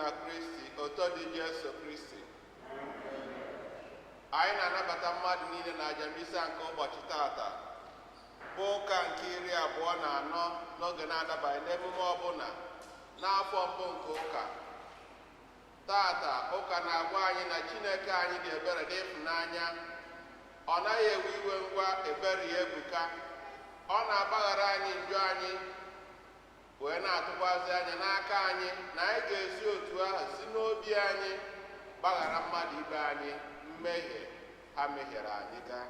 Na Kristi, oto dị Jesu Kristi. Anyị na-anabata mmadụ niile na aja misa nke ụbọchị tata bụ ụka nke 24 n'oge na-adabaghị n'emume ọbụla n'afọ mbụ nke ụka. Tata ụka na-agwa anyị na Chineke anyị dị ebere dị ịfụnanya. Ọ naghị ewe iwe ngwa, ebere ya ebuka. Ọ na-agbaghara anyị njọ anyị wee na-atụkwazị anya n'aka anyị na anyị ga-esi otu ahụ si n'obi anyị gbaghara mmadụ ibe anyị mmehie ha mehiere anyị gaa.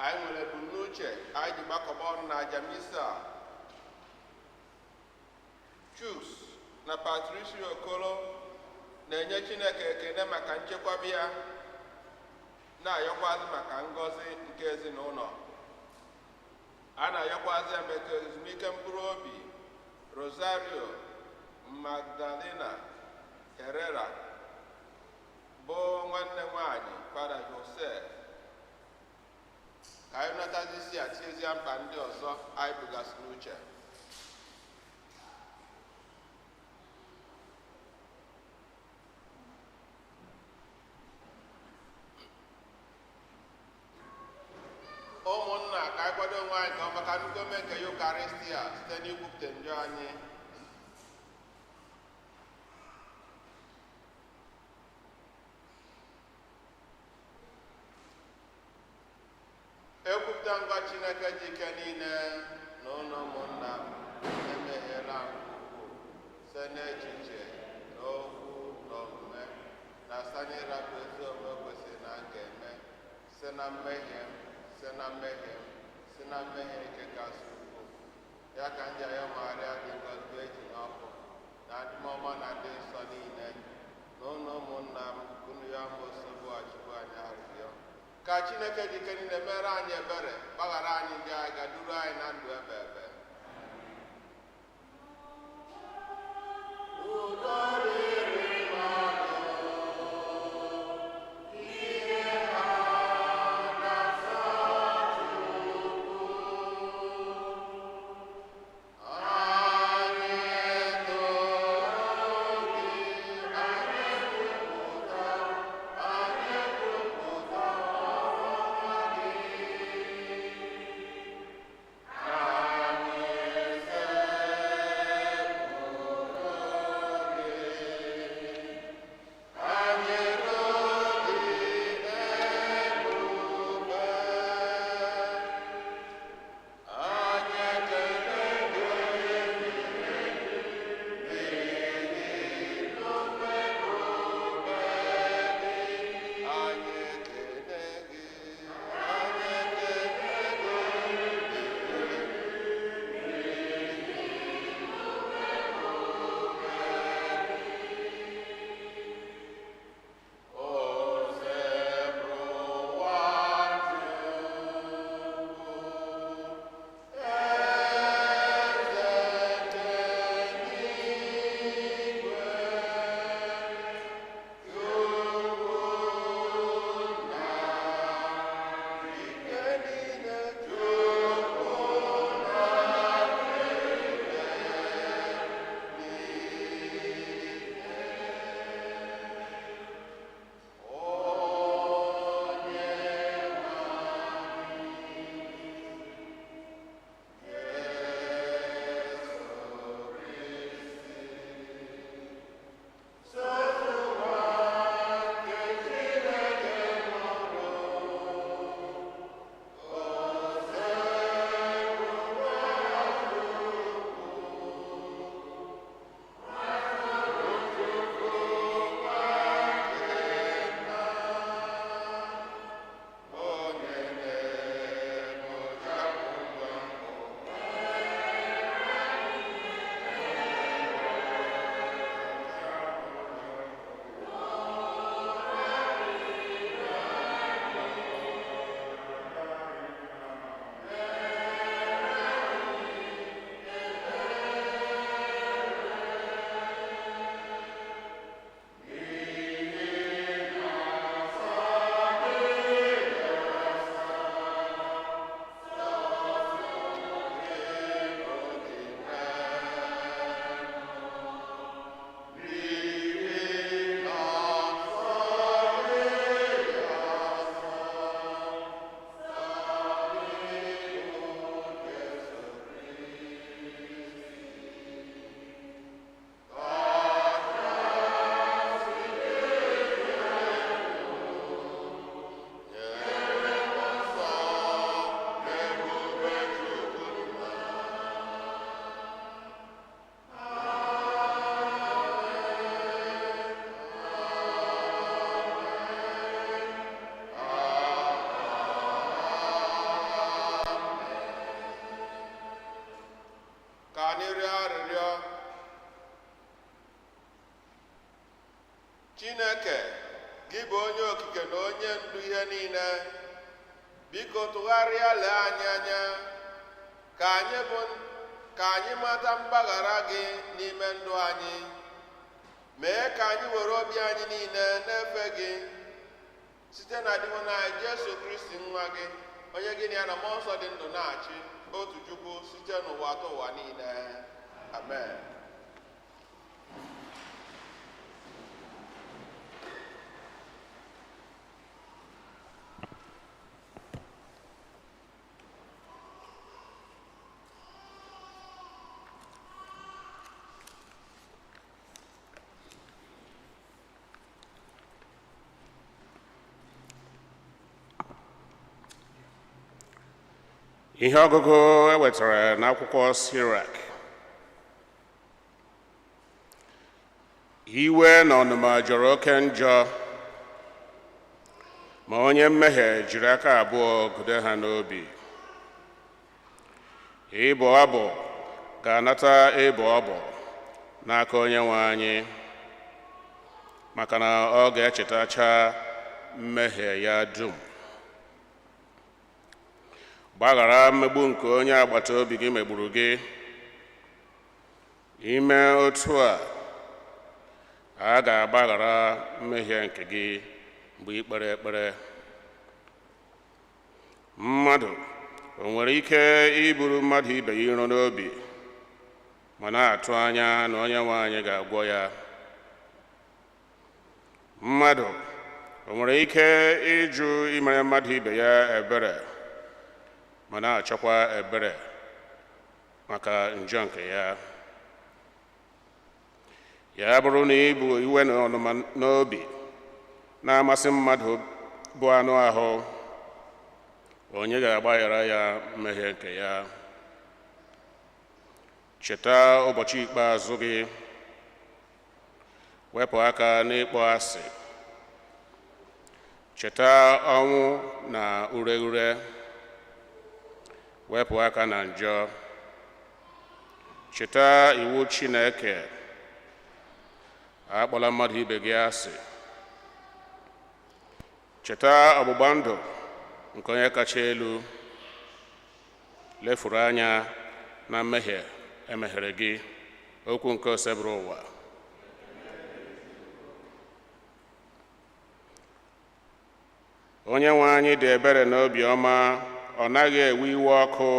Anyị nwere ebumnuche anyị ji gbakọba ọnụ na aja misa. Chuks na Patricia Okoro na-enye Chineke ekele maka nchekwaba ya, na-ayọkwazị maka ngọzi nke ezinụlọ. A na-ayọkwazị maka ezumike mkpụrụ obi Rosario Magdalena Herrera bụ nwanne nwanyị Fada Jose. Ka anyị natazi isi a tiezie mkpa ndị ọzọ anyị bugasị n'uche. Ụmụnna, ka anyị kwado onwe anyị ka ọ maka nnukwu ome nke Yukaristia site n'ikwupụta njọ anyị. Ekwupụta ngwa Chineke ji ike niile na ụlọ ụmụnna m emehiela m ukwuu site n'echiche na okwu na omume na site n'ịrapụ ezi omume kwesịrị na m ga-eme, site na mmehie m, site na mmehie m, site na mmehie nke kasị ukwuu. Ya ka ndị agha Maria dị ngọzi bụ eji n'ọkụ na ndị ọma na ndị nsọ niile na ụlọ ụmụnna m unu ya ma osogbu anyị arịrịọ. Ka Chineke dị ike niile mere anyị ebere, gbaghara anyị ndị agha, duru anyị na ndụ ebe ebe. Udo dịrị mmadụ, ihe ha na-asọ Chukwu. Anyị etoo gị, anyị ekwupụta, anyị ekwupụta ọrụ ọma gị. Chineke, gị bụ onye okike na onye ndu ihe niile, biko tụgharịa lee anyị anya ka anyị bụ ka anyị mata mgbaghara gị n'ime ndụ anyị. Mee ka anyị were obi anyị niile na-efe gị site na Dinwenụ Jesu Kristi nwa gị, onye gị na ya na mmụọ nsọ dị ndụ na-achị otu Chukwu site n'ụwa atọ ụwa niile. Amen. Ihe ọgụgụ e wetara n'akwụkwọ Sirak. Iwe na ọnụma jọrọ oke njọ, ma onye mmehie jiri aka abụọ gude ha n'obi. Ịbụ abụ ga-anata ịbụ ọbụ n'aka onye nwe anyị, maka na ọ ga-echetacha mmehie ya dum. Gbaghara mmegbu nke onye agbata obi gị megburu gị. Ime otu a, a ga-agbaghara mmehie nke gị mgbe ị kpere ekpere. Mmadụ o nwere ike iburu mmadụ ibe ya iro n'obi ma na-atụ anya na onye nwe anyị ga-agwọ ya? Mmadụ o nwere ike ịjụ imere mmadụ ibe ya ebere ma na-achọkwa ebere maka njọ nke ya? Ya bụrụ na ibu iwe na ọnụma n'obi na-amasị mmadụ bụ anụ ahụ, onye ga-agbaghara ya mmehie nke ya? Cheta ụbọchị ikpeazụ gị, wepụ aka n'ịkpọ asị. Cheta ọnwụ na ureghure, wepụ aka na njọ. Cheta iwu Chineke, akpọla mmadụ ibe gị asị. Cheta ọgbụgba ndụ nke onye kacha elu, lefuru anya na mmehie emeghere gị. Okwu nke Osebụrụwa. Onye nwe anyị dị ebere na obiọma, ọ naghị ewe iwe ọkụ,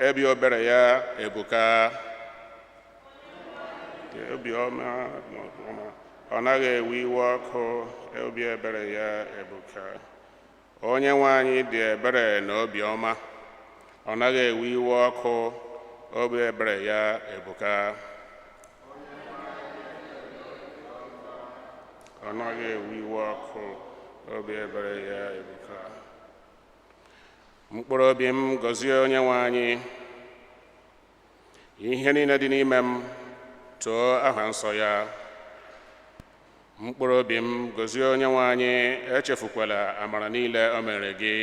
ebe obere ya ebuka. Obiọma, ọ naghị ewe iwe ọkụ, obi ebere ya ebuka. Onye nwe anyị dị ebere na obiọma, ọ naghị ewe iwe ọkụ, obi ebere ya ebuka. Ọ naghị ewe iwe ọkụ, obi ebere ya ebuka. Mkpụrụ obi m, gọzie onye nwe anyị. Ihe niile dị n'ime m, too aha nsọ ya. Mkpụrụ obi m, gọzie onye nwe anyị, echefukwala amara niile o mere gị.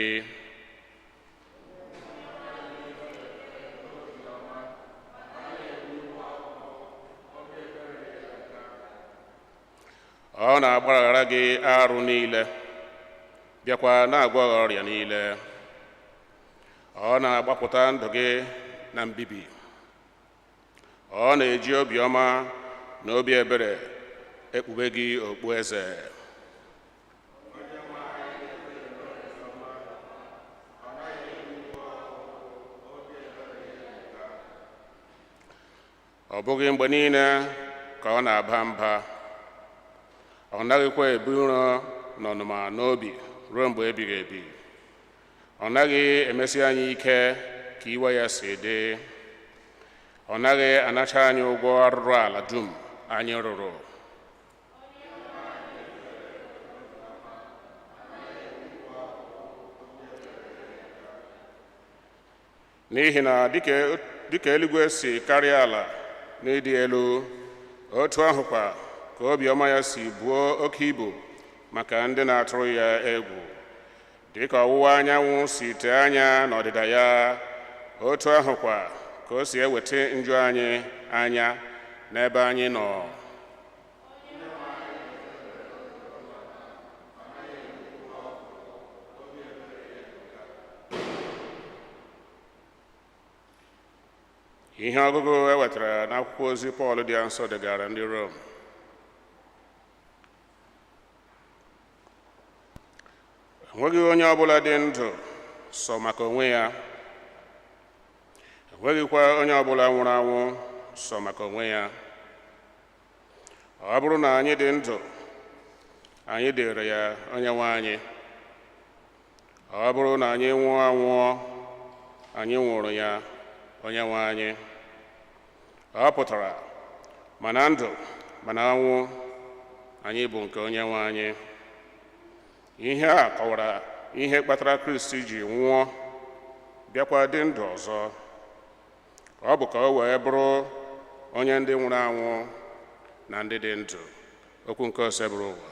Ọ na-agbaghara gị arụ niile, bịakwa na-agwọ gị ọrịa niile. Ọ na-agbapụta ndụ gị na mbibi. Ọ na-eji obiọma na obi ebere ekpube gị okpueze. Ọ bụghị mgbe niile ka ọ na-aba mba, ọ naghịkwa ebu iro na ọnụma n'obi ruo mgbe ebighị ebi. Ọ naghị emesi anyị ike ka iwe ya si dị. Ọ naghị anacha anyị ụgwọ arụrụ ala dum anyị rụrụ. N'ihi na dịka eluigwe si karịa ala n'ịdị elu, otu ahụkwa ka obiọma ya si buo oke ibu maka ndị na-atụrụ ya egwu. Dịka ọwụwa anyanwụ si tee anya n'ọdịda ya, otu ahụkwa ka o si eweta njọ anyị anya n'ebe anyị nọ. Ihe ọgụgụ e wetara n'akwụkwọ ozi Pọl dị nsọ degara ndị Rom. Enweghị onye ọbụla dị ndụ sọ maka onwe ya, enweghịkwa onye ọbụla nwụrụ anwụ sọ maka onwe ya. Ọ bụrụ na anyị dị ndụ, anyị dịrị ya onye nwe anyị. Ọ bụrụ na anyị nwụọ anwụọ, anyị nwụrụ ya onye nwe anyị. Ọ pụtara ma na ndụ ma na ọnwụ, anyị bụ nke onye nwe anyị. Ihe a kọwara ihe kpatara Kristi ji nwụọ, bịakwa dị ndụ ọzọ. Ọ bụ ka o wee bụrụ onye ndị nwụrụ anwụ na ndị dị ndụ. Okwu nke Osebụrụwa.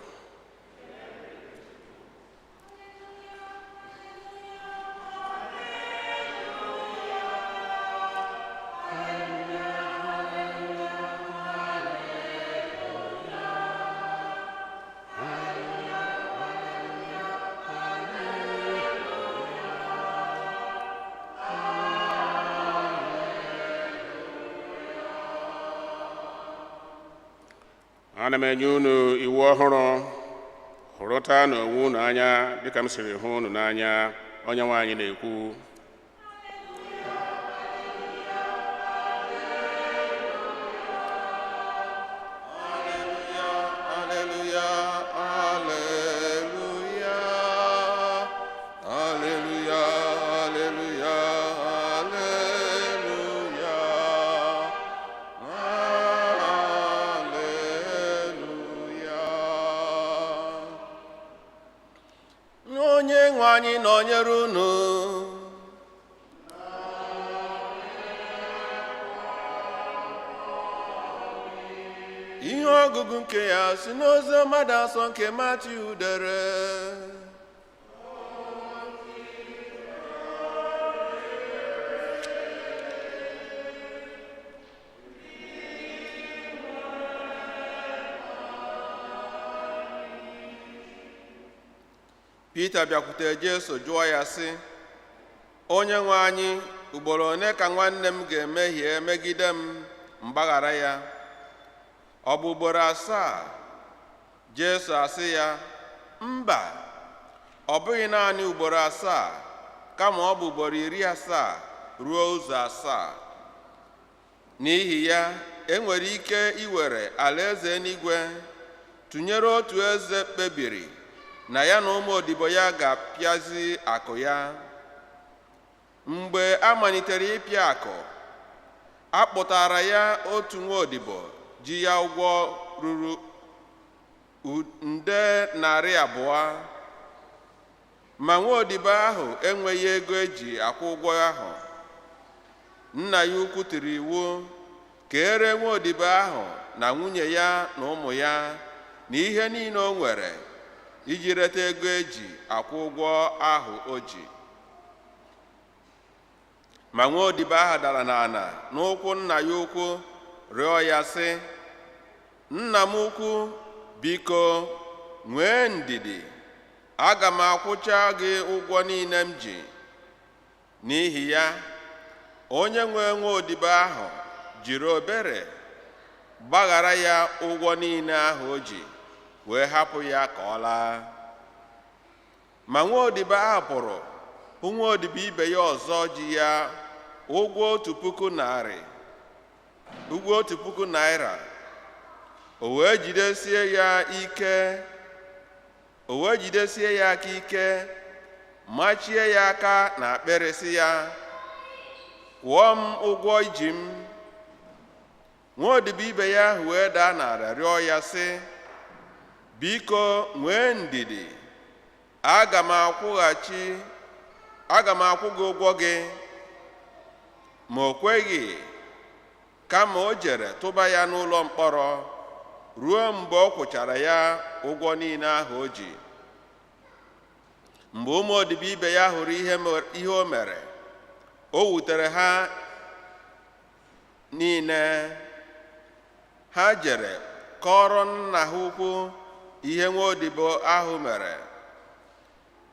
Ana m enye unu iwu ọhụrụ: hụrụta n'onwe unu anya dịka m siri hụ unu n'anya, onye nwe anyị na-ekwu. Alleluia, alleluia, alleluia, alleluia, alleluia, alleluia. Onye nwe anyị nọnyere unu. Ihe ọgụgụ nke ya si n'ozi ọma dị asọ nke Matiu dere. Pita bịakwutere Jesu jụọ ya sị, Onye nwe anyị, ugboro one ka nwanne m ga-emehie megide m mgbaghara ya? Ọ bụ ugboro 7? Jesu asị ya, Mba, ọ bụghị naanị ugboro 7, kama ọ bụ ugboro 70 ruo ụzọ 7. N'ihi ya, e nwere ike iwere alaeze eluigwe tụnyere otu eze kpebiri na ya na ụmụ odibo ya ga-apịazi akụ ya. Mgbe a malitere ịpịa akụ, a kpụtara ya otu nwa odibo ji ya ụgwọ ruru 200,000. Ma nwa odibo ahụ enweghị ego eji akwụ ụgwọ ahụ. Nna ya ukwu tiri iwu ka e ree nwa odibo ahụ na nwunye ya na ụmụ ya na ihe niile o nwere iji reta ego eji akwụ ụgwọ ahụ o ji. Ma nwa odibo ahụ dara n'ala n'ụkwụ nna ya ukwu rịọ ya sị, Nna m ukwu, biko nwee ndidi, aga m akwụcha gị ụgwọ niile m ji. N'ihi ya, onye nwe nwa odibo ahụ jiri obere gbaghara ya ụgwọ niile ahụ o ji, wee hapụ ya ka ọ laa. Ma nwa odibo ahụ pụrụ hụ nwa odibo ibe ya ọzọ ji ya ụgwọ 1,100, ụgwọ 1,000 naira. O wee jidesie ya ike, o wee jidesie ya aka ike, machie ya aka na akpịrị sị ya, Kwụọ m ụgwọ iji m. Nwa odibo ibe ya ahụ wee daa n'ala rịọ ya sị, Biko nwee ndidi, aga m akwụ gị ụgwọ gị. Ma o kweghị, kama o jere tụba ya n'ụlọ mkpọrọ ruo mgbe ọ kwụchara ya ụgwọ niile ahụ o ji. Mgbe ụmụ odibo ibe ya hụrụ ihe o mere, o wutere ha niile. Ha jere kọrọ nna ha ukwu ihe nwa odibo ahụ mere.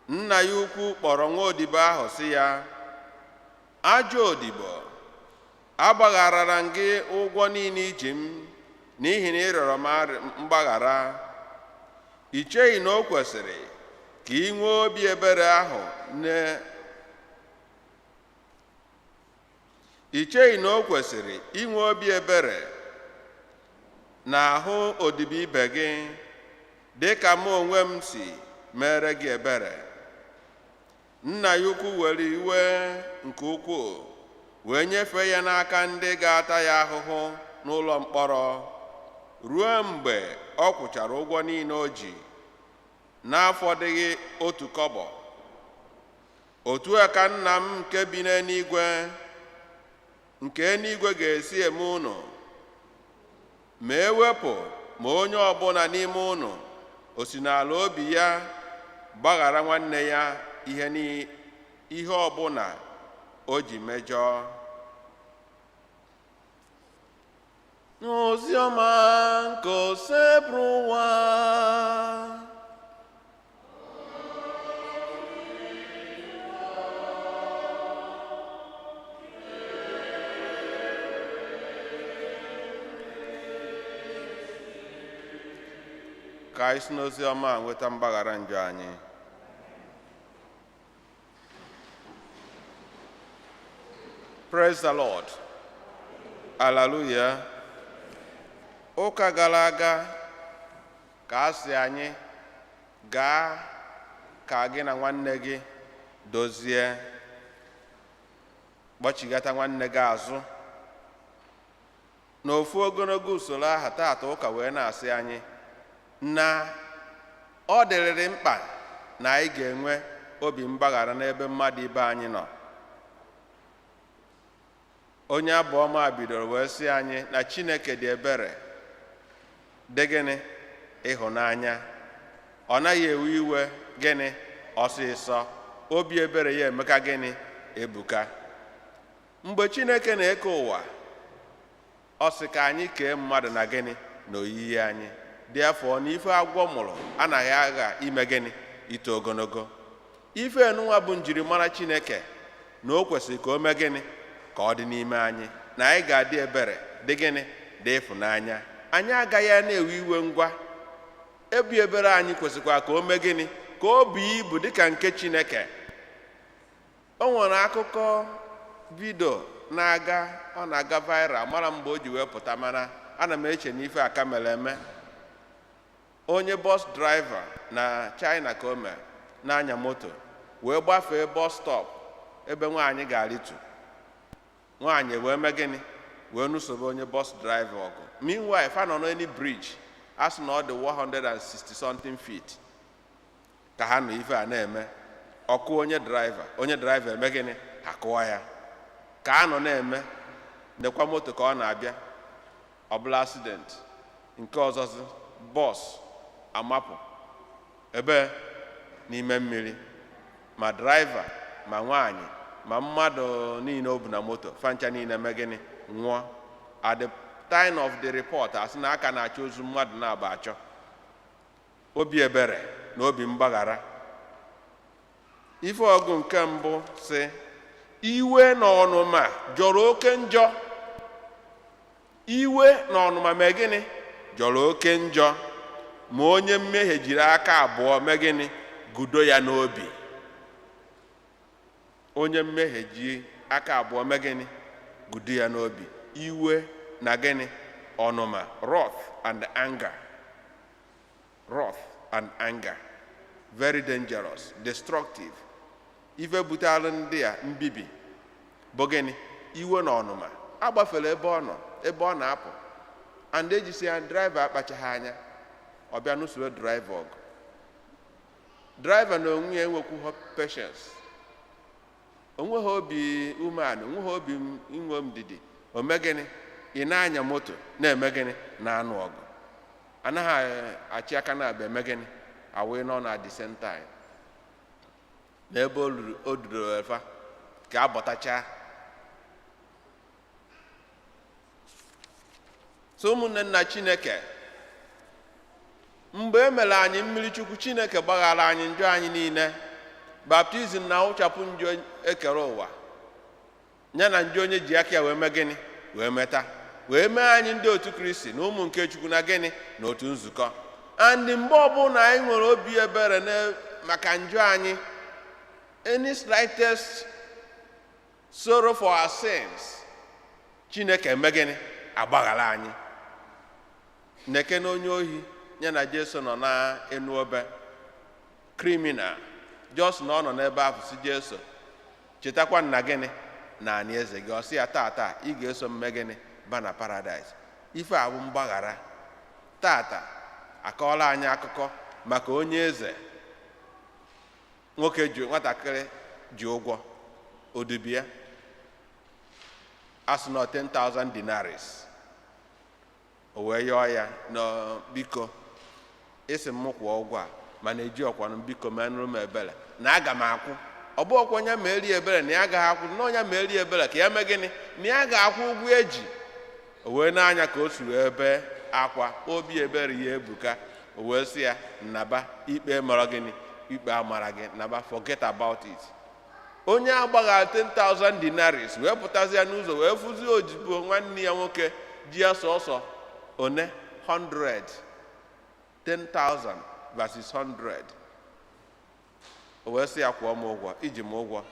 Nna ya ukwu kpọrọ nwa odibo ahụ sị ya, Ajọ odibo, Agbagharara m gị ụgwọ niile iji m n'ihi na ị rịọrọ m mgbaghara. I cheghị na o kwesịrị ka ị nwee obi ebere ahụ na i cheghị na o kwesịrị inwe obi ebere n'ahụ odibo ibe gị dị ka mụ onwe m si mere gị ebere? Nna ya ukwu were iwe nke ukwuu wee nyefee ya n'aka ndị ga-ata ya ahụhụ n'ụlọ mkpọrọ ruo mgbe ọ kwụchara ụgwọ niile o ji n'afọdụghị otu kọbọ. Otu a ka nna m nke bi n'eluigwe nke eluigwe ga-esi eme unu ma ewepụ ma onye ọbụla n'ime unu o si n'ala obi ya gbaghara nwanne ya ihe ọbụla o ji mejọọ. N'oziọma nke Osebụrụwa. Ka anyị si n'oziọma a nweta mgbaghara njọ anyị. Praise the Lord. Hallelujah. Ụka gara aga ka a sị anyị gaa ka gị na nwanne gị dozie, kpọchigata nwanne gị azụ. N'ofu ogologo usoro ahụ taata ụka wee na-asị anyị na ọ dịrịrị mkpa na anyị ga-enwe obi mgbaghara n'ebe mmadụ ibe anyị nọ. Onye abụ ọma bidoro wee sị anyị na Chineke dị ebere, dị gịnị? Ịhụnanya. Ọ naghị ewe iwe gịnị? Ọsịsọ. Obi ebere ya emeka gịnị? Ebuka. Mgbe Chineke na-eke ụwa, ọ sị ka anyị kee mmadụ na gịnị? Na oyiyi anyị. Dị afọ na ife agwọ mụrụ anaghị agha ime gịnị? Ito ogologo. Ife enunwa bụ njirimara Chineke na o kwesịrị ka o mee gịnị? Ka ọ dị n'ime anyị, na anyị ga-adị ebere, dị gịnị? Dị ịfụnanya. Anyị agaghị na-ewe iwe ngwa. Ebi ebere anyị kwesịkwa ka o mee gịnị? Ka o buo ibu dịka nke Chineke. O nwere akụkọ vidio na-aga, ọ na-aga viral, mara mgbe o ji wee pụta, mana ana m eche na ife aka mere eme. Onye bọs draiva na China ka o mere na-anya moto wee gbafee bọs stọp ebe nwaanyị ga-arịtu. Nwaanyị wee mee gịnị? Wee nụsobe onye bọs draiva ọgụ. Meanwhile, fa nọ n'elu briji, a sị na ọ dị 160 something feet ka ha nọ ife a na-eme. Ọkụ onye draiva, onye draiva eme gịnị? Akụwa ya. Ka a nọ na-eme, nekwa moto ka ọ na-abịa, ọ bụla accident. Nke ọzọzi, bọs amapụ ebe n'ime mmiri, ma draiva ma nwaanyị ma mmadụ niile o bu na moto fancha niile mee gịnị? Nwụọ. At the time of the report, asị na aka na-achọ ozu mmadụ na-aba achọ. Obi ebere na obi mgbaghara. Ife ọgụ nke mbụ sị iwe na ọnụma jọrọ oke njọ. Iwe na ọnụma mee gịnị? Jọrọ oke njọ. Ma onye mmehie jiri aka abụọ mee gịnị? Gudo ya n'obi. Onye mmehie ji aka abụọ mee gịnị? Gudo ya n'obi. Iwe na gịnị? Ọnụma, wrath and anger. Wrath and anger. Very dangerous, destructive. Ife butere ndị a mbibi bụ gịnị? Iwe na ọnụma. Agbafere ebe ọ nọ, ebe ọ na-apụ. And ejisi ya driver akpachaghị anya. Ọ bịa n'usoro driver ọgụ. Driver na onwe ya enwekwughị patience. Onweghị obi umeala, onweghị obi inwe ndidi. O mee gịnị? Ị na-anya moto na-eme gịnị? Na-anụ ọgụ. Anaghị achị aka na-abịa eme gịnị? Awee nọ na the same time. N'ebe o duru efa ka abọtacha. So ụmụnne nna Chineke, mgbe e mere anyị mmiri Chukwu, Chineke gbaghara anyị njọ anyị niile. Baptizim na ụchapụ njọ ekere ụwa. Ya na njọ onye ji aka ya wee mee gịnị? Wee meta, wee mee anyị ndị otu Kristi na ụmụ nke Chukwu na gịnị? Na otu nzukọ. And mgbe ọbụla anyị nwere obi ebere maka njọ anyị, any slightest sorrow for our sins, Chineke eme gịnị? Agbaghara anyị. Neke na onye ohi ya na Jesu nọ n'enu obe, criminal, just na ọ nọ n'ebe ahụ si Jesu, "Chetakwa nna gịnị na anị eze gị." Ọ sị ya, "Tata ị ga-eso mme gịnị? Ba na Paradise." Ife a bụ mgbaghara. Tata akọọla anyị akụkọ maka onye eze nwoke ji nwatakịrị ji ụgwọ odubia, asị na 10,000 denaries. O wee yọọ ya na, "Biko, isi m kwụọ ụgwọ a, mana eji ọkwanụ. Biko, menụrụ m ebere na aga m akwụ." Ọ bụ ọkwa onye ma eri ebere na ya agaghị akwụ, na onye ma eri ebere ka ya mee gịnị? Na ya ga-akwụ ụgwọ eji. O wee n'anya ka o si wee bee akwa, obi ebere ya ebuka. O wee sị ya, "Nnaba, ikpe mara gịnị? Ikpe amara gị. Naba, forget about it." Onye agbagha 10,000 denaries wee pụtazi ya n'ụzọ, wee fụzie odibo nwanne ya nwoke ji ya sọsọ one 100, 10,000 versus 100. O wee sị ya, "Kwụọ m ụgwọ iji m ụgwọ."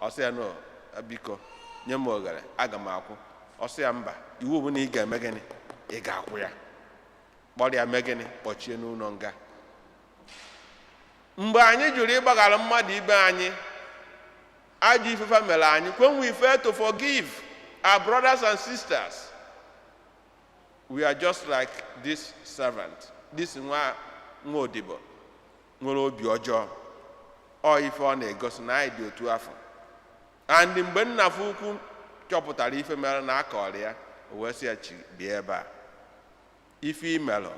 Ọ sị ya, "No, biko, nye m oghere, aga m akwụ." Ọ sị ya, "Mba, iwu bụ na ị ga-eme gịnị? Ị ga-akwụ ya." Kpọrọ ya, mee gịnị? Kpọchie n'ụlọ nga. Mgbe anyị jụrụ ịgbaghara mmadụ ibe anyị ajọ ifefe mere anyị, when we fail to forgive our brothers and sisters, we are just like this servant, this nwa odibo nwere obi ọjọọ. Ọ ife ọ na-egosi na anyị dị otu afọ. And mgbe nnafe ukwu chọpụtara ife mere na akọrọ ya, o wee sị ya, "Chi bịa ebe a. Ife imelụ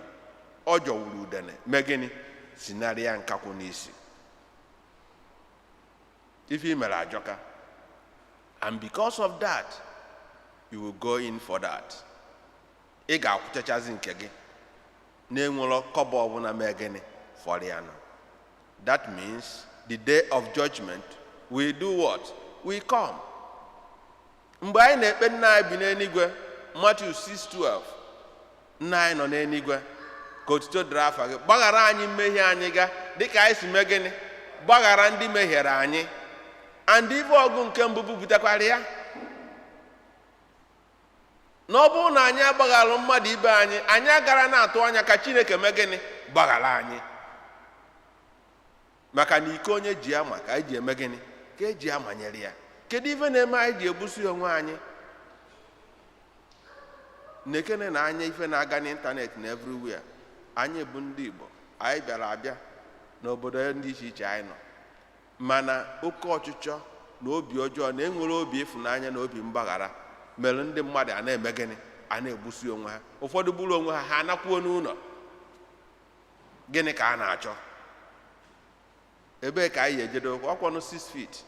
ọ jọwuru udene. Mee gịnị? Sinarị ya nkakwụ n'isi. Ife imere ajọka, and because of that you will go in for that. Ị ga-akwụchachazi nke gị na-enwero kọbọ ọbụla." Mee gịnị? Fọrọ ya nọ. That means the day of judgment will do what? Will come. Mgbe anyị na-ekpe nna anyị bi n'eluigwe, Matthew 6:12, "Nna anyị nọ n'eluigwe, ka otuto dịrị afa gị. Gbaghara anyị mmehie anyị ga dịka anyị si mee gịnị? Gbaghara ndị mehiere anyị." And ife ọgụ nke mbụ bupụtakwara ya na ọ bụrụ na anyị agbaghalụ mmadụ ibe anyị, anyị agara na-atụ anya ka Chineke mee gịnị? Gbaghara anyị. Maka na iko onye ji ama ka anyị ji eme gịnị? Ka eji amanyere ya. Kedu ife na-eme anyị ji egbusi onwe anyị? Na-ekene na anya ife na-aga n'ịntanetị na everywhere. Anyị bụ ndị Igbo, anyị bịara abịa n'obodo ndị iche iche anyị nọ, mana oke ọchịchọ na obi ọjọọ na enwere obi ịfụnanya na obi mgbaghara mere ndị mmadụ a na-eme gịnị? A na-egbusi onwe ha. Ụfọdụ gburu onwe ha, ha anakwuo n'ụlọ. Gịnị ka a na-achọ? Ebee ka anyị ejedo? Ọkwanụ 6 feet,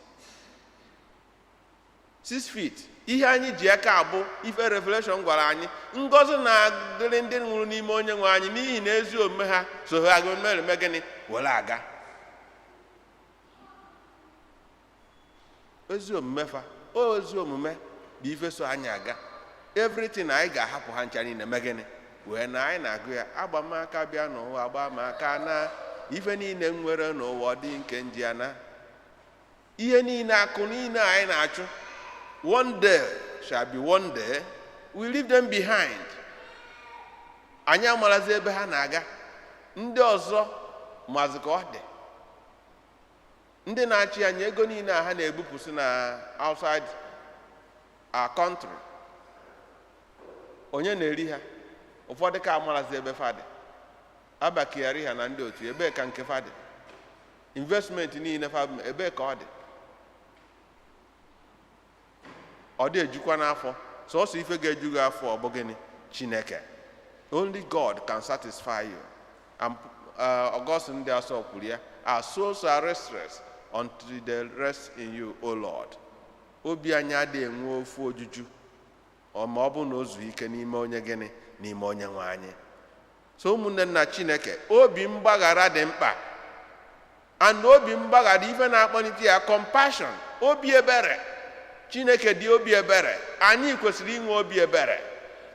6 feet. Ihe anyị ji aka abụ ife Revelation gwara anyị, ngọzi na-adịrị ndị nwụrụ n'ime Onye nwe anyị, n'ihi na ezi omume ha so ha mere eme gịnị? Were aga. Ezi omume fa o, ezi omume bụ ife so anyị aga. Everything anyị ga-ahapụ ha ncha niile, mee gịnị? Wee na anyị na-agụ ya, agbamaka bịa n'ụwa, agbamaka na ife niile m nwere n'ụwa dị nke njiana. Ihe niile, akụ niile anyị na-achụ, one day shall be one day we leave them behind. Anyị amarazi ebe ha na-aga. Ndị ọzọ mazi ka ọ dị. Ndị na-achị anyị, ego niile a ha na-ebupụsị na outside our country, onye na-eri ha? Ụfọdụ ka amarazi ebe fa dị. Abba Kyari ha na ndị otu, ebee ka nke fa dị? Investment niile fa, ebee ka ọ dị? Ọ dị ejukwa n'afọ. Sọsọ ife ga-eju gị afọ ọ bụ gịnị? Chineke. Only God can satisfy you. And Augustine ndị asọ kwuru ya, "Our souls are restless until they rest in you, O Lord." Obi anyị adịghị enwe ofu ojuju ọ ma ọ bụ na o zuo ike n'ime onye gịnị? N'ime Onye nwe anyị. So ụmụnne nna Chineke, obi mgbaghara dị mkpa. And obi mgbaghara, ife na-akpọlite ya, compassion, obi ebere. Chineke dị obi ebere. Anyị kwesịrị inwe obi ebere.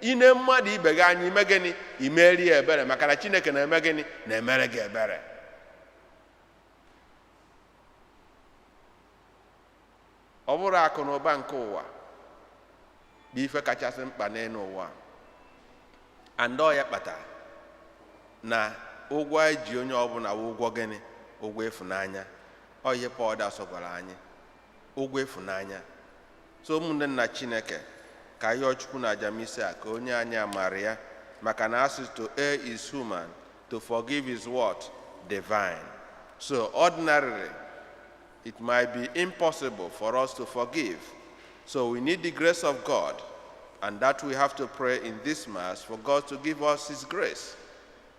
Ine mmadụ ibe gị anya, ime gịnị? Imeri ya ebere, maka na Chineke na-eme gịnị? Na-emere gị ebere. Ọ bụrụ akụ na ụba nke ụwa bụ ife kachasị mkpa n'elu ụwa, andọ ya kpatara na ụgwọ eji onye ọbụla wụ ụgwọ gịnị? Ụgwọ ịfụnanya. Ọ ihe Pọl dasọ gwara anyị, ụgwọ ịfụnanya. So ụmụnne nna Chineke, ka yọọ Chukwu na aja misa a ka onye anyị amara ya, maka na asị to err is human, to forgive is what? Divine. So ordinarily it might be impossible for us to forgive. So we need the grace of God, and that we have to pray in this Mass for God to give us His grace.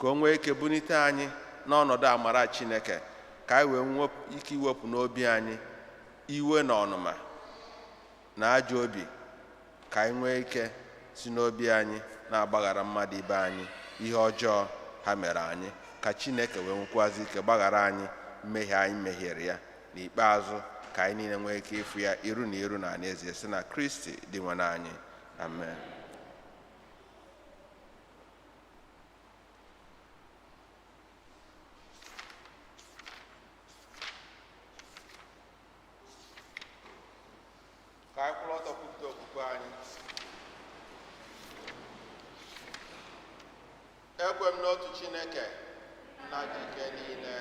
Ka o nwee ike bunite anyị n'ọnọdụ amara Chineke, ka anyị wee nwee ike iwepụ n'obi anyị iwe na ọnụma na ajọ obi, ka anyị nwee ike si n'obi anyị na-agbaghara mmadụ ibe anyị ihe ọjọọ ha mere anyị, ka Chineke wee nwekwazi ike gbaghara anyị mmehie anyị mehiere ya. N'ikpeazụ, ka anyị niile nwee ike ịfụ ya iru na iru na n'ezie, si na Kristi dị nwe anyị. Amen. Ka anyị kwụrụ ọtọ kwupụta okwukwe anyị. Ekwe m n'otu Chineke, nna ji ike niile,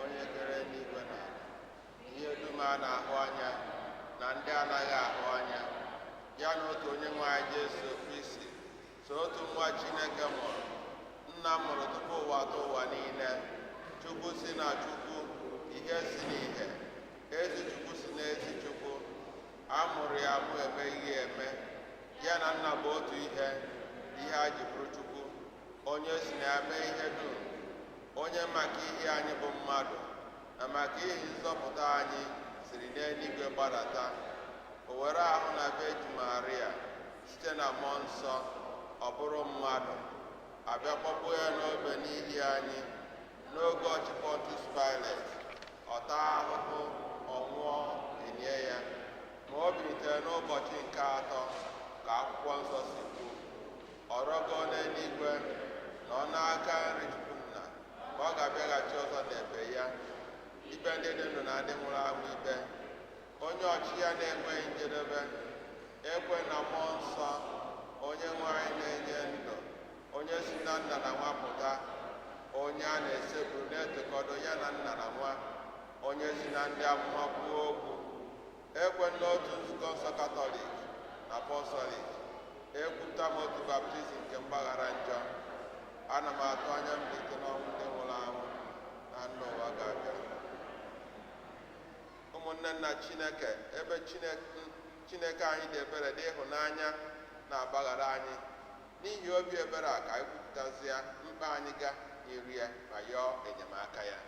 onye kere eluigwe na ala, ihe dum a na-ahụ anya na ndị anaghị ahụ anya, ya na otu onye nwe anyị Jesu Kristi, so otu nwa Chineke mụrụ, nna mụrụ tupu ụwa atọ ụwa niile, Chukwu si na Chukwu, ihe si n'ihe, ezi Chukwu si n'ezi Chukwu, a mụrụ ya amụ emeghị eme, ya na nna bụ otu ihe, ihe a ji bụrụ Chukwu, onye si na ya mee ihe dum, onye maka ihe anyị bụ mmadụ na maka ihe nzọpụta anyị siri n'eluigwe gbadata, o were ahụ na Virgin Maria site na mmụọ nsọ, ọ bụrụ mmadụ, abịa kpọgbuo ya n'obe n'ihi anyị. N'oge ọchị Pontius Pilate, ọ taa ahụhụ, ọ nwụọ, enye ya, ma o bilitere n'ụbọchị nke atọ ka akwụkwọ nsọ si kwu, ọ rọgoo n'eluigwe, nọ n'aka nri Chukwu nna, ma ọ ga-abịaghachi ọzọ n'ebe ya, ikpe ndị dị ndụ na ndị nwụrụ anwụ ikpe, onye ọchị ya na-enweghị njedebe. Ekwe na mmụọ nsọ, onye nwe anyị na-enye ndụ, onye si na nna na nwa pụta, onye a na-esekpuru na-etokọdo ya na nna na nwa, onye si na ndị amụma kwuo okwu. Ekwe n'otu nzukọ nsọ Katọlik na Apọstọlik, ekwupụta m otu baptizim nke mgbaghara njọ. Ana m atụ anya mbilite n'ọnwụ ndị nwụrụ anwụ na ndụ ụwa ga-abịa. Ụmụnne nna Chineke, ebe Chineke anyị dị ebere dị ịhụnanya na-agbaghara anyị, n'ihi obi ebere a ka anyị kwupụtazie mkpa anyị ga n'iru ya ma yọọ enyemaka ya.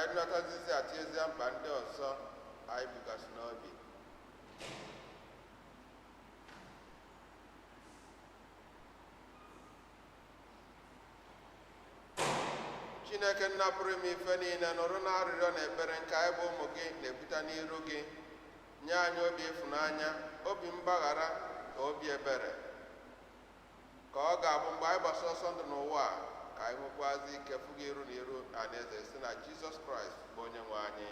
Anyị natazizi atiezie mkpa ndị ọzọ anyị bugasị n'obi. Chineke nna pụrụ ime ife niile, nụrụ na arịrịọ na ekpere nke anyị bụ ụmụ gị na-ebute n'iru gị. Nye anyị obi ịfụnanya, obi mgbaghara na obi ebere, ka ọ ga-abụ mgbe anyị gbasa ọsọ ndụ n'ụwa a, ka anyị nwekwazi ike fụ gị iru na iru na eze si na Jizọs Kraịst bụ onye nwe anyị.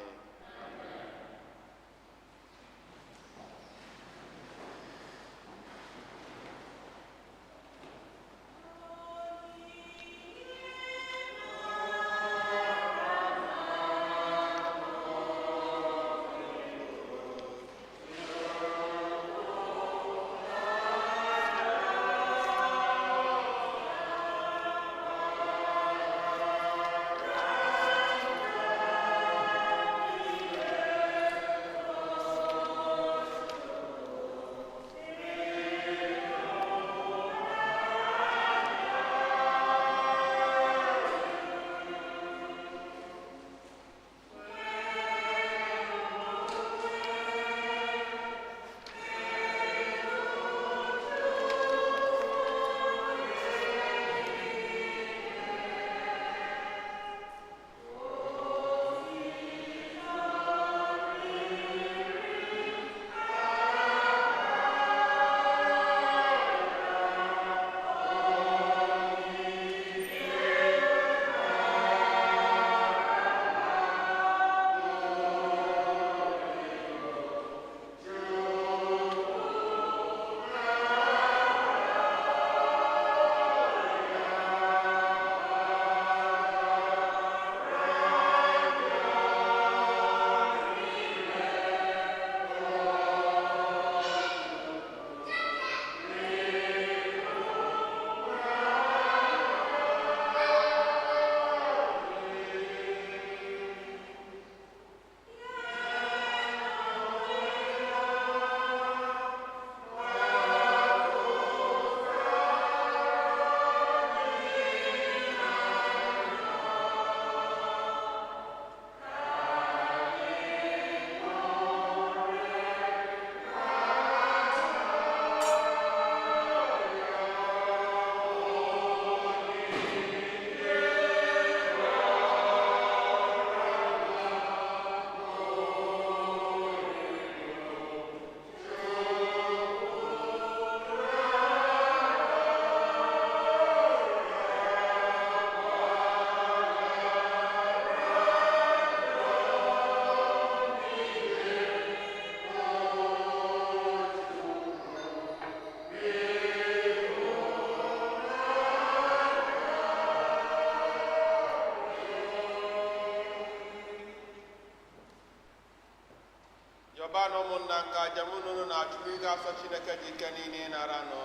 Yọba na ụmụnna nke aja mụ na unu na-achụrụ ịga asọ Chineke dị ike niile ịnara nụ.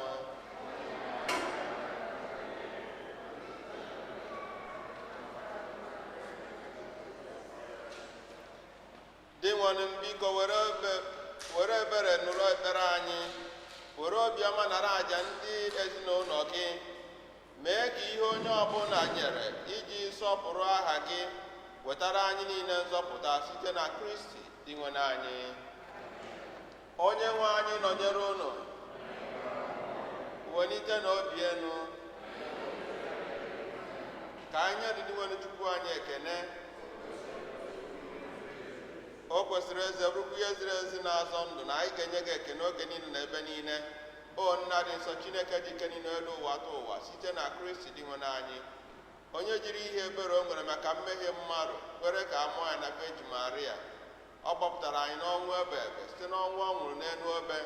Dị nwanụ m, biko were ebere nụrụ ekpere anyị, were obiọma nara aja ndị ezinụlọ gị, mee ka ihe onye ọbụla nyere iji sọpụrụ aha gị wetara anyị niile nzọpụta site na Kristi dị nwenụ anyị. Onye nwe anyị nọnyere unu. Welite na obi enu. Ka anyị dị nwenụ Chukwu anyị ekene. O kwesịrị eze bụrụkwa ihe ziri ezi na-azọ ndụ na anyị ga-enye gị ekene oge niile na ebe niile. O nna dị nsọ, Chineke dị ike niile elu ụwa atọ ụwa, site na Kristi dị nwenụ anyị, onye jiri ihe ebere o nwere maka mmehie mmadụ kwere ka a mụọ ya na Virgin Maria. Ọ gbapụtara anyị n'ọnwụ ebe ebe site n'ọnwụ ọ nwụrụ n'elu obe,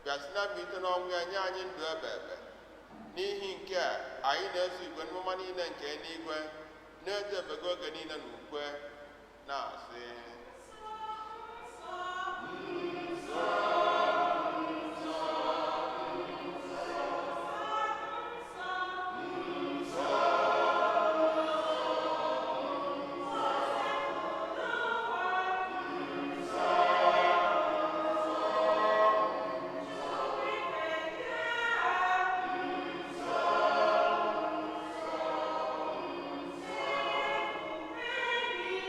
bịa si na mbilite n'ọnwụ ya nye anyị ndụ ebe ebe. N'ihi nke a anyị na-ezu igwe mmụma niile nke eluigwe, na-eto ebego oge niile na ukwe, na-asị: Thank you.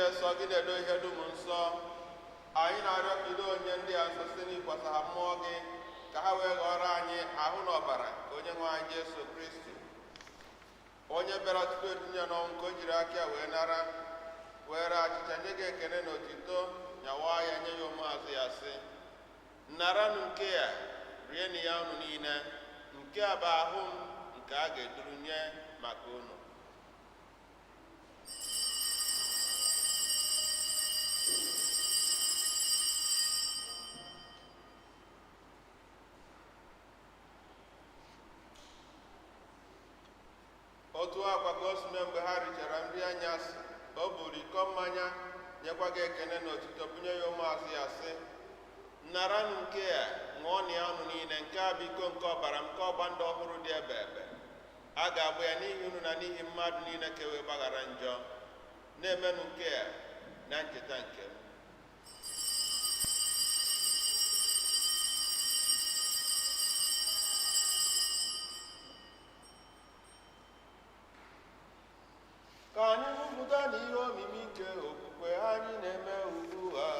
Jesu, gị na-edo ihe dum nsọ. Anyị na-arịọ ka ido onye ndị a nsọ site n'ikwasa ha mmụọ gị, ka ha wee ghọrọ anyị ahụ na ọbara nke onye nwe anyị Jesu Kristi, onye bịara tupu etinye n'ọnwụ ka o jiri aka ya wee nara, were achịcha nye gị ekele na otito, nyawa ya nye ya ụmụazụ ya sị: naranụ nke a, rienụ ya unu niile, nke a bụ ahụ m nke a ga-eduru nye maka unu. Otu akwa ka o si mee mgbe ha richara nri anyasị, o buru iko mmanya, nyekwa gị ekele na otito, bunye ya ụmụazụ ya sị: naranụ nke a, ṅụọnụ ya unu niile, nke a bụ iko nke ọbara m, nke ọgba ndụ ọhụrụ dị ebe ebe. A ga-agba ya n'ihi unu na n'ihi mmadụ niile ka e wee gbaghara njọ. Na-emenụ nke a na ncheta nke m. Ka anyị kwupụta n'ihe omimi nke okwukwe anyị na-eme ugbu a.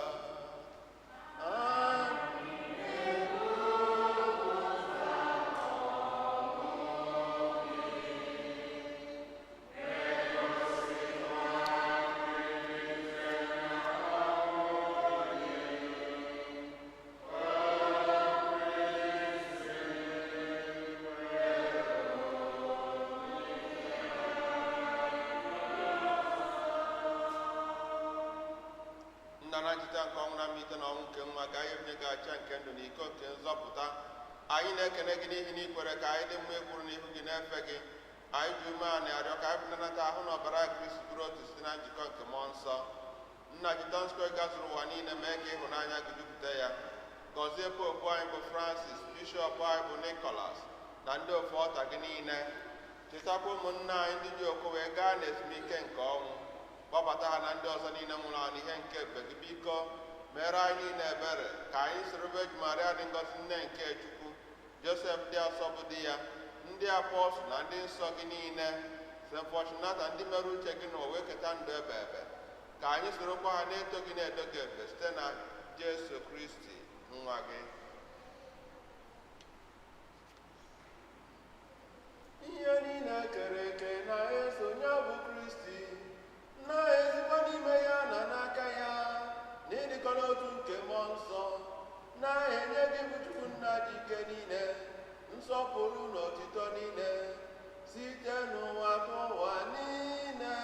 Nna na ncheta nke ọnwụ na mmalite na ọnwụ nke nwa ka anyị ebunye gị aja nke ndụ na iko nke nzọpụta. Anyị na-ekene gị n'ihi na ikwere ka anyị dị mma ịkwụrụ n'ihu gị na-efe gị. Anyị ji umeala arịọ ka anyị nata ahụ na ọbara Kristi bụrụ otu site na njikọ nke mmụọ nsọ. Nna jide nsọ gazuru ụwa niile, mee ka ịhụnanya gị jupụta ya. Gọzie popu anyị bụ Francis, bishọp anyị bụ Nicholas, na ndị ofe ọta gị niile. Chetakwa ụmụnna anyị ndị ji okwu wee gaa n'ezumike nke ọnwụ. Kpọbata ha na ndị ọzọ niile nwụrụ anwụ ihe nke ebube gị. Biko mere anyị niile ebere, ka anyị soro Virgin Maria dị ngọzi, nne nke Chukwu, Josef dị asọ bụ di ya, ndị apọstụl na ndị nsọ gị niile, St. Fortunata ndị mere uche gị n'ụwa wee keta ndụ ebe ebe. Ka anyị sorokwa ha na-eto gị na-edo gị ebube site na Jesu Kristi nwa gị. Ihe niile kere eke na-eso ya bụ Kristi, na ezigbo n'ime ya na n'aka ya, na ịdịkọ n'otu nke mmụọ nsọ, na-enye gị bụ Chukwu nna dị ike niile, nsọpụrụ na otito niile, site n'ụwa ka ụwa niile.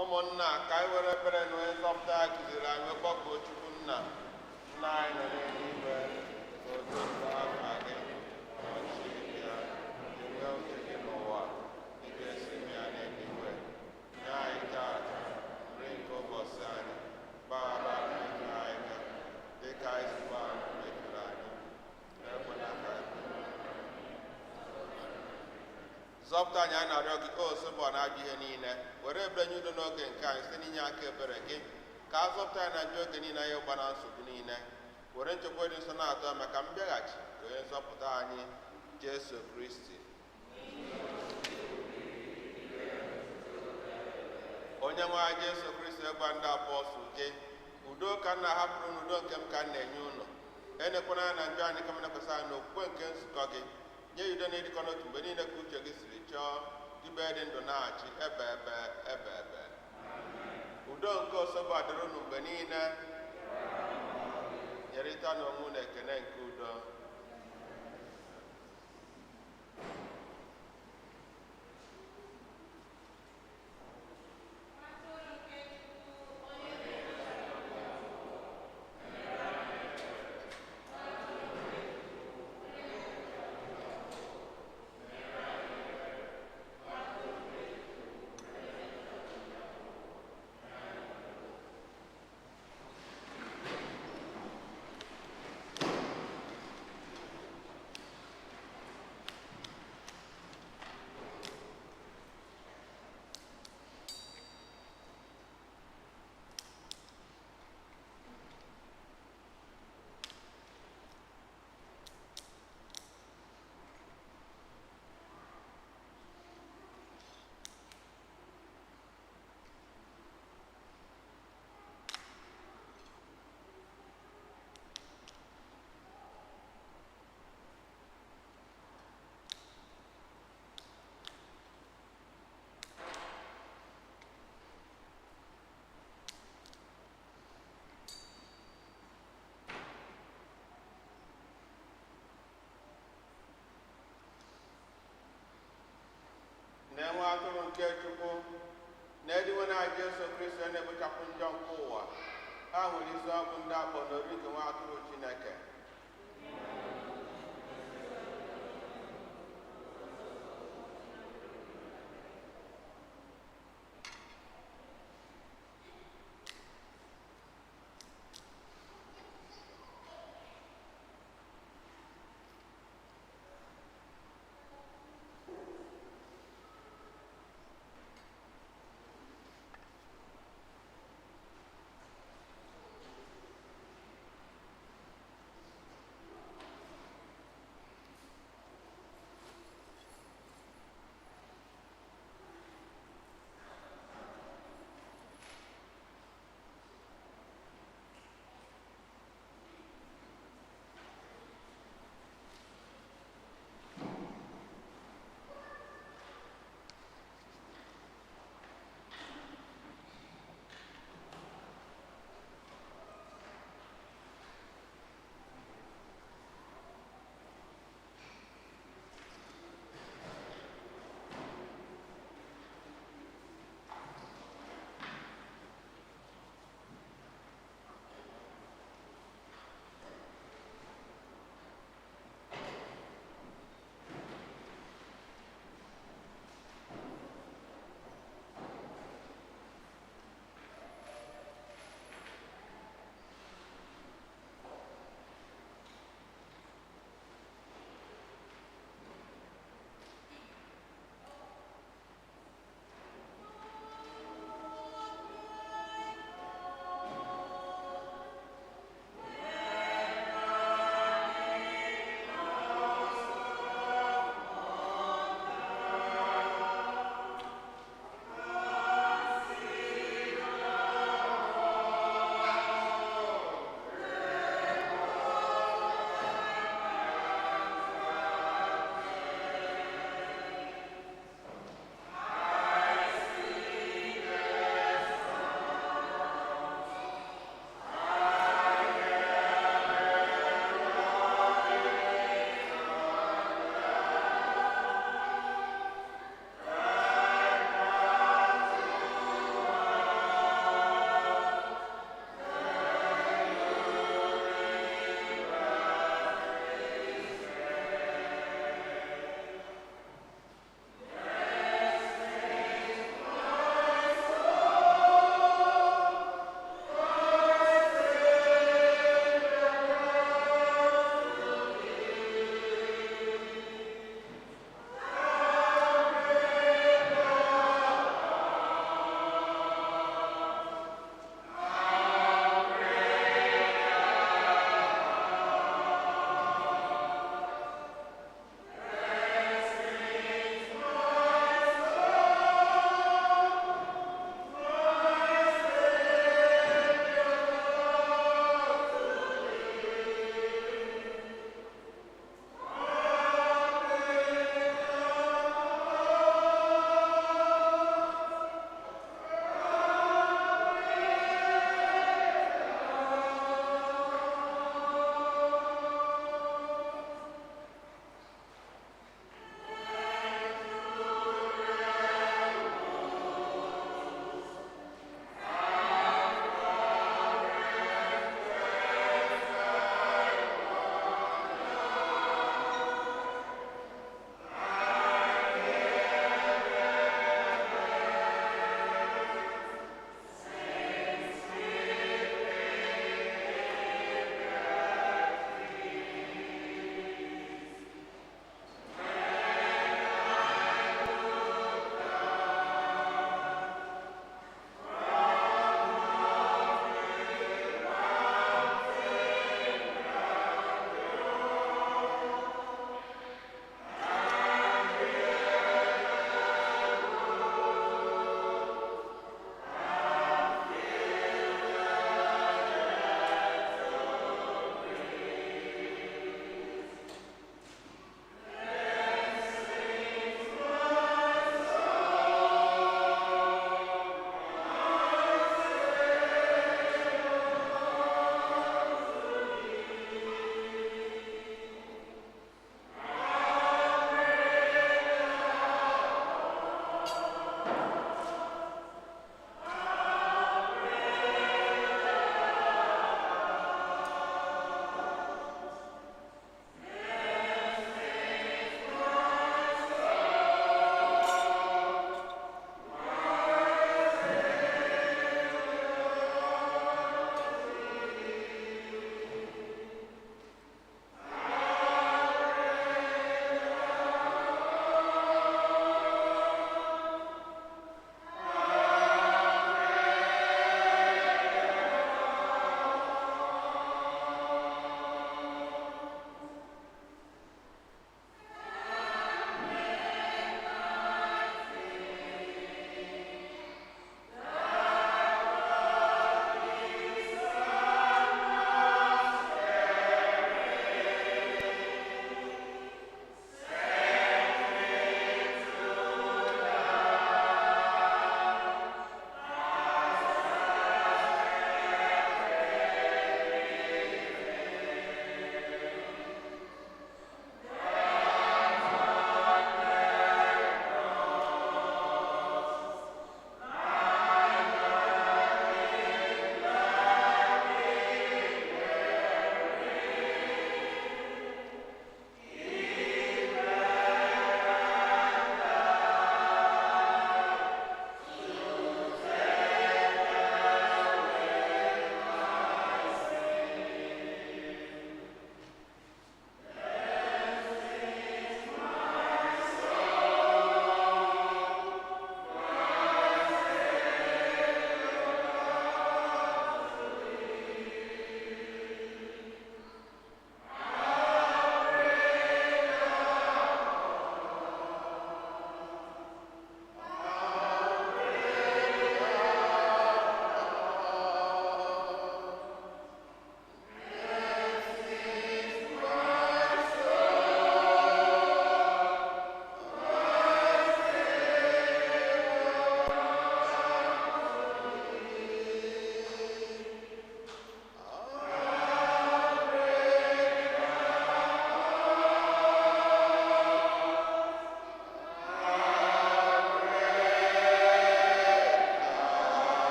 Ụmụnna, ka anyị were ekpere na onye nzọpụta anyị kụziri anyị wee kpọkuo Chukwu nna. Nna anyị nọ n'eluigwe, ka o doo aha gị, ka ọchịchị gị bịa, ka e mee uche gị n'ụwa dịka esi eme ya n'eluigwe. Nye anyị taata nri nke ụbọchị anyị, gbaghara anyị mmehie anyị ga dịka anyị si gbaghara ndị mehiere anyị. Ekwela ka anyị zọpụta anyị, anyị na-arịọ gị, o Osebụ na ajọ ihe niile, were ebere nye udo n'oge nke anyị site n'inye aka ebere gị, ka a zọpụta anyị na njọ oge niile anyị gba na nsogbu niile, were nchekwa dị nsọ na-atọ ya maka mbịaghachi nke onye nzọpụta anyị Jesu Kristi. Onye nwe anyị Jesu Kristi gwa ndị apọstụl gị, udo ka m na-ahapụrụ unu, udo nke m ka m na-enye unu. Enekwana anya na njọ anyị, kama nekwasị anya n'okwukwe nke nzukọ gị. Nye udo na ịdịkọ n'otu mgbe niile ka uche gị siri chọọ, ibe dị ndụ na-achị ebe ebe ebe ebe. Udo nke Osebụ adịrị unu mgbe niile. Nyerịta n'onwe unu ekele nke udo. Nke Chukwu na-ediwe na Jesu Kristo na-ekpochapụ njọ nke ụwa. Ha nwere isi ọ bụ ndị akpọ n'oriri nke nwa atụrụ Chineke.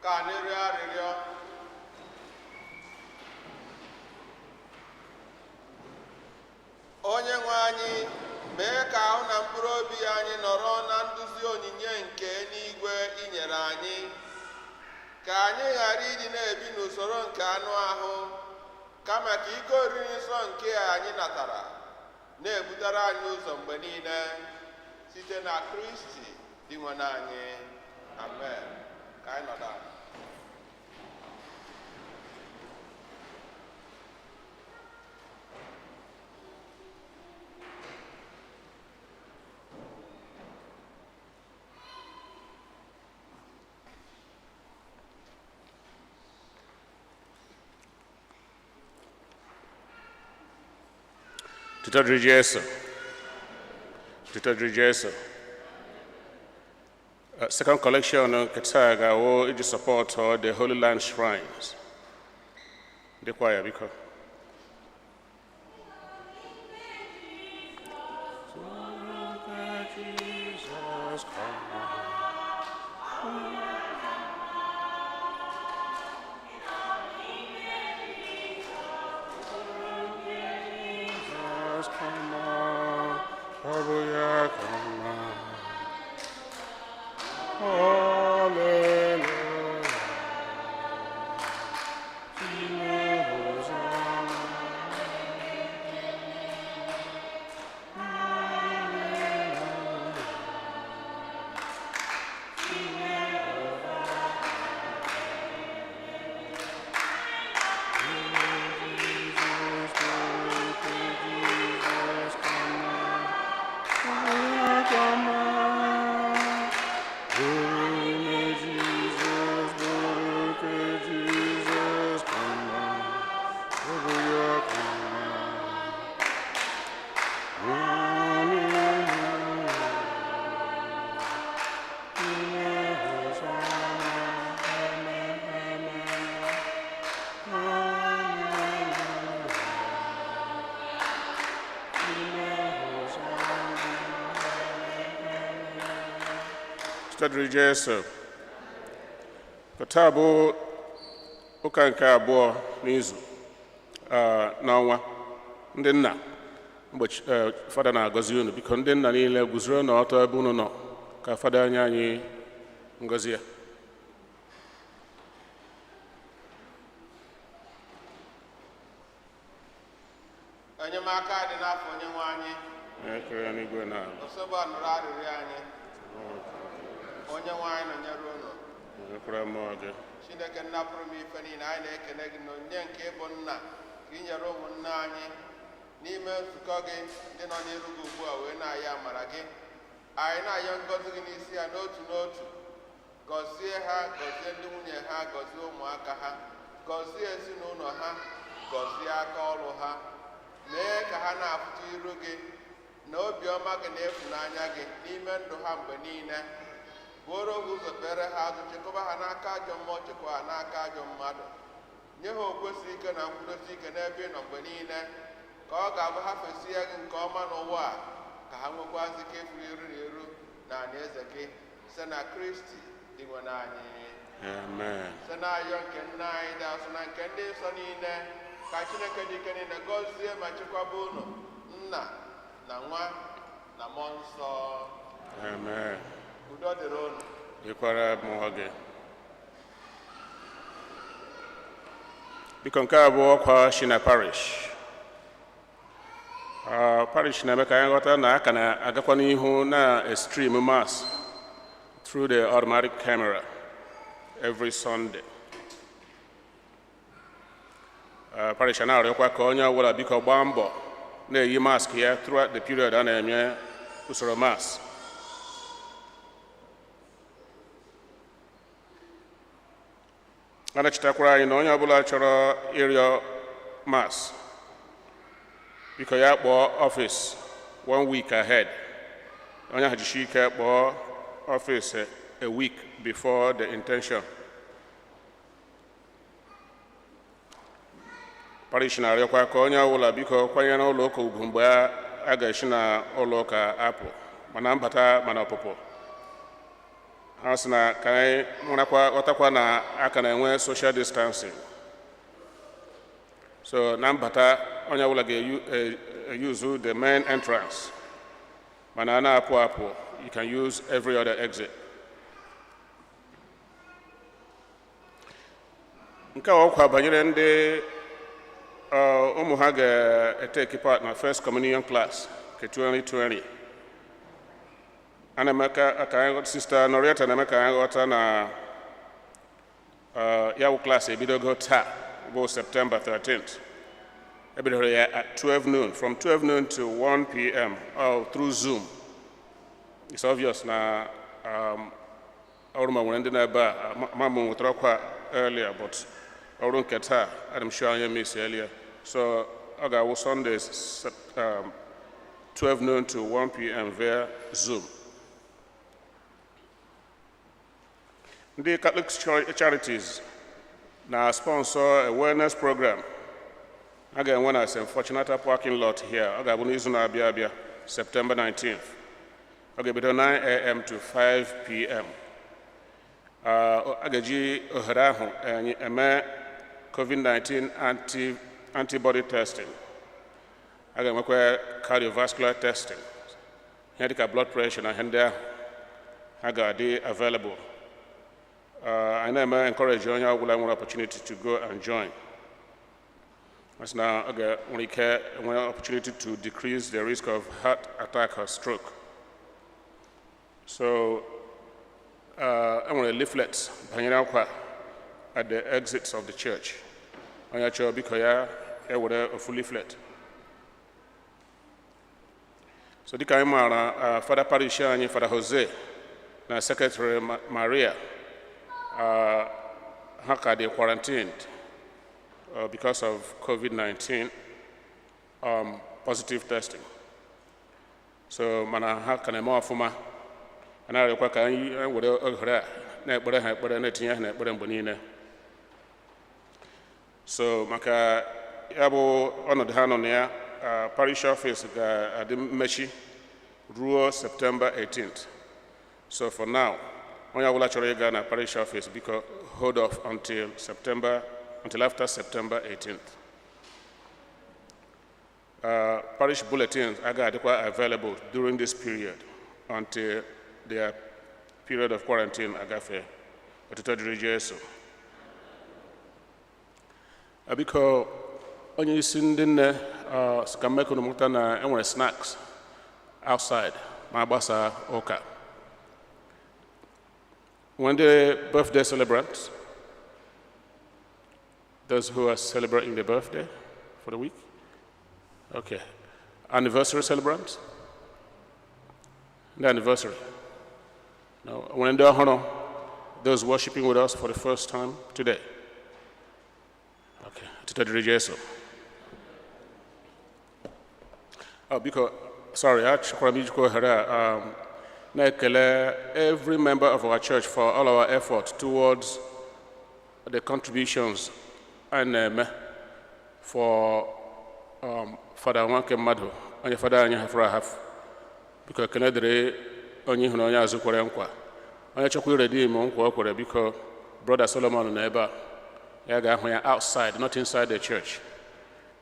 Ka anyị rịọ arịrịọ. Onye nwe anyị, mee ka ahụ na mkpụrụ obi anyị nọrọ na nduzi onyinye nke eluigwe i nyere anyị, ka anyị ghara ịdị na-ebi n'usoro nke anụ ahụ, kama ka ike oriri nsọ nke anyị natara na-ebutere anyị ụzọ mgbe niile, site na Kristi Dinwenụ anyị. Amen. Ka anyị nọdụ ala. Otito dịrị Jesu. Otito dịrị Jesu. Second collection nke taa ga-awụ iji support the Holy Land Shrines. Ndị kwaya, biko. Jesus, come. Jesus, come on. Hallelujah, come on. Hallelujah. Hosanna. Jesus, come on. Come on. Jesus, Jesus, come on. Hallelujah, come on. Hallelujah. Hosanna, amen, amen. Hallelujah. Otito dịrị Jesu. Taa bụ ụka nke abụọ n'izu, n'ọnwa ndị nna. Mgbe fada na-agọzi unu, biko, ndị nna niile guzoro n'ọtọ ebe unu nọ ka fada nye anyị ngọzi ya. Enyemaka dị n'afọ onye nwe anyị. Onye kere ya n'igwe na ala. Osogbo nụrụ arịrịọ anyị. Onye nwe anyị nọnyere unu. Nyekwara mmụọ gị. Chineke nnapụrụ m ife niile, anyị na-ekele gị na onyinye nke ịbụ nna ka ị nyere ụmụnne anyị n'ime nzukọ gị ndị nọ n'iru gị ugbu a wee na-ayọ amara gị. Anyị na-ayọ ngọzi gị n'isi ya n'otu n'otu. Gọzie ha, gọzie ndị nwunye ha, gọzie ụmụaka ha, gọzie ezinụlọ ha, gọzie aka ọrụ ha. Mee ka ha na-afụta iru gị na obiọma gị na ịfụnanya gị n'ime ndụ ha mgbe niile. Buoro ha ụzọ, kpere ha azụ, chekwaba ha n'aka ajọ mmụọ, chekwa ha n'aka ajọ mmadụ. Nye ha okwesị ike na nkwudosi ike n'ebe ị nọ mgbe niile, ka ọ ga-abụ ha fesie gị nke ọma n'ụwa a, ka ha nwekwazi ike ịfụrụ iru na iru na eze gị, site na Kristi Dinwenụ anyị. Amen. Site na ayọ nke nna anyị dị asọ na nke ndị nsọ niile, ka Chineke dị ike niile gọzie ma chekwaba unu, Nna na Nwa na Mmụọ Nsọ. Amen. Udo dịrị unu. Dịkwara mmụọ gị. Biko, nke a bụ ọkwa shi na parish. Parish na-eme ka anyị ghọta na a ka na-agakwa n'ihu na stream mass through the automatic camera every Sunday. Parish a na-arịọkwa ka onye ọbụla biko gbaa mbọ na-eyi mask ya throughout the period a na-eme usoro mass. A na-echetakwara anyị na onye ọbụla chọrọ ịrịọ mass, biko ya kpọọ ọfịs one week ahead. Onye ahụ jishi ike kpọọ ọfịs a week before the intention. Parish na-arịọkwa ka onye ọbụla biko kwanyere ụlọ ụka ugwu mgbe a ga-esi na ụlọ ụka apụ, mana mbata mana ọpụpụ. Ha sị na ka anyị marakwa, ghọtakwa na a ka na-enwe social distancing. So na mbata, onye ọbụla ga-eyuzu the main entrance, mana a na-apụ apụ, you can use every other exit. Nke a ọkwa banyere ndị ụmụ ha ga-eteki part na First Communion class nke 2020. A na-eme ka anyị ghọta, Sister Norieta na-eme ka anyị ghọta na ya bụ class ebidogo taa bụ September 13th. Ebidoro ya at 12 noon, from 12 noon to 1 p.m. Through Zoom. It's obvious na ọrụ ma nwere ndị na-ebe a ma m nwetara ọkwa earlier, but ọrụ nke taa, I'm sure anyị miss earlier. So ọ ga-awụ Sundays, 12 noon to 1 p.m. via Zoom. Ndị Catholic Charities na sponsor awareness program a ga-enwe na St. Fortunata parking lot here. Ọ ga-abụ n'izu na-abịa abịa, September 19th. Ọ ga-ebido 9 a.m. to 5 p.m. A ga-eji ohere ahụ anyị eme COVID-19 antibody testing. A ga-enwekwa cardiovascular testing, ihe dịka blood pressure na ihe ndị ahụ ha ga-adị available. Anyị na-eme encourage onye ọbụla nwere opportunity to go and join. Asị na ọ ga-nwere ike nwee opportunity to decrease the risk of heart attack or stroke. So enwere leaflets banyere akwa at the exits of the church. Onye chọrọ, biko ya ewere ofu leaflet. So dịka anyị maara, Fada parish anyị, Fada Jose, na Secretary Maria, ha ka dị quarantined because of COVID-19 positive testing. So mana ha ka na-eme ọfụma. A na-arịọkwa ka anyị were ohere a na-ekpere ha ekpere, na-etinye ha n'ekpere mgbe niile. So maka ya bụ ọnọdụ ha nọ na ya, parish office ga-adị mmechi ruo September 18th. So for now, onye ọbụla chọrọ ịga na parish office, biko hold off until September, until after September 18th. Parish bulletins agaghị adịkwa available during this period until their period of quarantine agafe. Otuto dịrị Jesu. Biko, onye isi ndị nne sị ka mmekọ unu mụta na enwere snacks outside ma gbasa ụka. When the birthday celebrants, those who are celebrating their birthday for the week, okay. Anniversary celebrants, the anniversary. No, when the ọhụrụ, those worshiping with us for the first time today. Okay, otuto dịrị Jesu. Oh, biko, sorry, achọkwara m ijikwa ohere a na-ekele every member of our church for all our effort towards the contributions anyị na-eme for Fada Nwanke mmadụ, onye fada anyị hafụrụ ahafụ. Biko, ekele dịrị onye hụrụ onye azụ kwere nkwa. Onye chọkwa iredeem nkwa o kwere, biko, Brother Solomon nọ ebe a, ya ga-ahụ ya outside, not inside the church,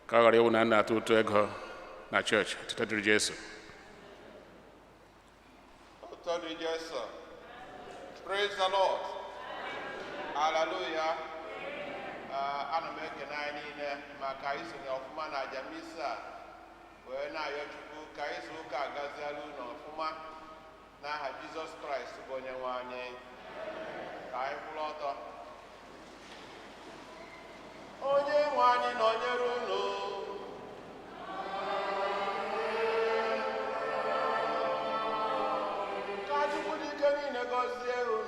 ka ọ ghara ịwụ na nna atụ ụtụ ego na church. Otuto dịrị Jesu. Otuto dịrị Jesu. Praise the Lord. Hallelujah. Ana m ekene anyị niile maka isonye ọfụma na aja misa a, wee na-ayọ Chukwu ka izu ụka agaziala unu ọfụma n'aha Jizọs Kraịst bụ onye nwe anyị. Ka anyị kwụrụ ọtọ. Onye nwe anyị nọnyere unu. Ka Chukwu dị ike niile gọzie unu.